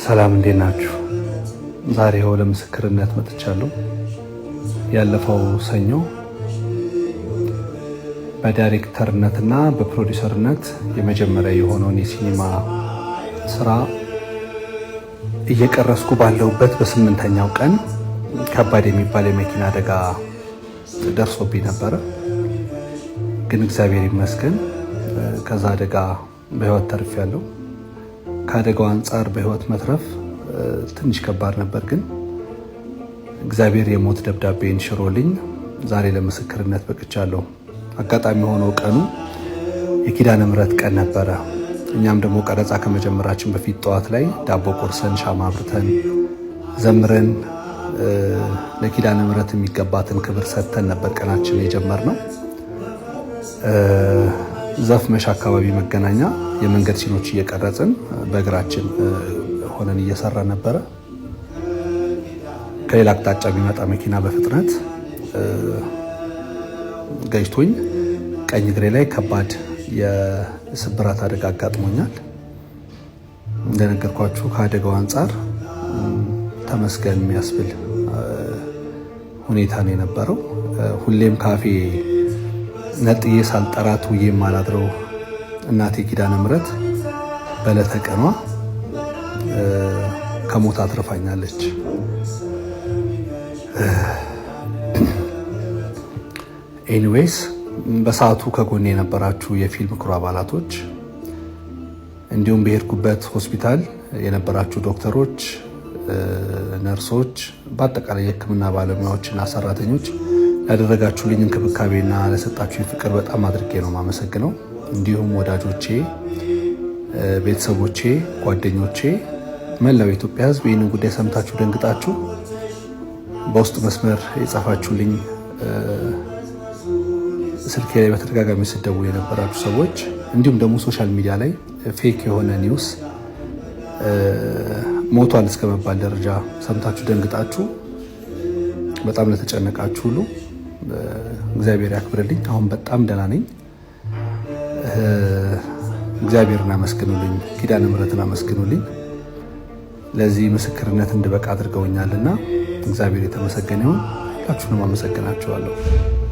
ሰላም፣ እንዴት ናችሁ? ዛሬ ይኸው ለምስክርነት መጥቻለሁ። ያለፈው ሰኞ በዳይሬክተርነትና በፕሮዲውሰርነት የመጀመሪያ የሆነውን የሲኒማ ስራ እየቀረጽኩ ባለሁበት በ8ኛው ቀን ከባድ የሚባል የመኪና አደጋ ደርሶብኝ ነበረ። ግን እግዚአብሔር ይመስገን ከዛ አደጋ በህይወት ተርፌያለሁ። ከአደጋው አንጻር በህይወት መትረፍ ትንሽ ከባድ ነበር። ግን እግዚአብሔር የሞት ደብዳቤን ሽሮልኝ ዛሬ ለምስክርነት በቅቻለሁ። አጋጣሚ ሆኖ ቀኑ የኪዳነ ምሕረት ቀን ነበረ። እኛም ደግሞ ቀረጻ ከመጀመራችን በፊት ጠዋት ላይ ዳቦ ቆርሰን፣ ሻማ አብርተን፣ ዘምረን፣ ለኪዳነ ምሕረት የሚገባትን ክብር ሰጥተን ነበር ቀናችን የጀመርነው። ዘፍመሽ አካባቢ መገናኛ የመንገድ scene ኦች እየቀረጽን በእግራችን ሆነን እየሰራ ነበረ። ከሌላ አቅጣጫ የሚመጣ መኪና በፍጥነት ገጭቶኝ ቀኝ እግሬ ላይ ከባድ የስብራት አደጋ አጋጥሞኛል። እንደነገርኳችሁ ከአደጋው አንጻር ተመስገን የሚያስብል ሁኔታ ነው የነበረው። ሁሌም ካፌ ነጥዬ ሳልጠራት ውዬ የማላድረው እናቴ ኪዳነ ምሕረት በዕለተ ቀኗ ከሞት አትርፋኛለች። Anyways፣ በሰዓቱ ከጎኔ የነበራችሁ የፊልም crew አባላቶች፣ እንዲሁም በሄድኩበት ሆስፒታል የነበራችሁ ዶክተሮች፣ ነርሶች፣ በአጠቃላይ የሕክምና ባለሙያዎችና ሰራተኞች ያደረጋችሁልኝ እንክብካቤና ለሰጣችሁ ፍቅር በጣም አድርጌ ነው የማመሰግነው። እንዲሁም ወዳጆቼ፣ ቤተሰቦቼ፣ ጓደኞቼ፣ መላው የኢትዮጵያ ሕዝብ ይህንን ጉዳይ ሰምታችሁ ደንግጣችሁ በውስጥ መስመር የጻፋችሁልኝ፣ ስልኬ ላይ በተደጋጋሚ ስትደውሉ የነበራችሁ ሰዎች፣ እንዲሁም ደግሞ social media ላይ fake የሆነ news ሞቷል እስከመባል ደረጃ ሰምታችሁ ደንግጣችሁ በጣም ለተጨነቃችሁ ሁሉ እግዚአብሔር ያክብርልኝ። አሁን በጣም ደህና ነኝ። እግዚአብሔርን አመስግኑልኝ፣ ኪዳነ ምሕረትን አመስግኑልኝ። ለዚህ ምስክርነት እንድበቃ አድርገውኛልና እግዚአብሔር የተመሰገነ ይሁን። ሁላችሁንም አመሰግናችኋለሁ።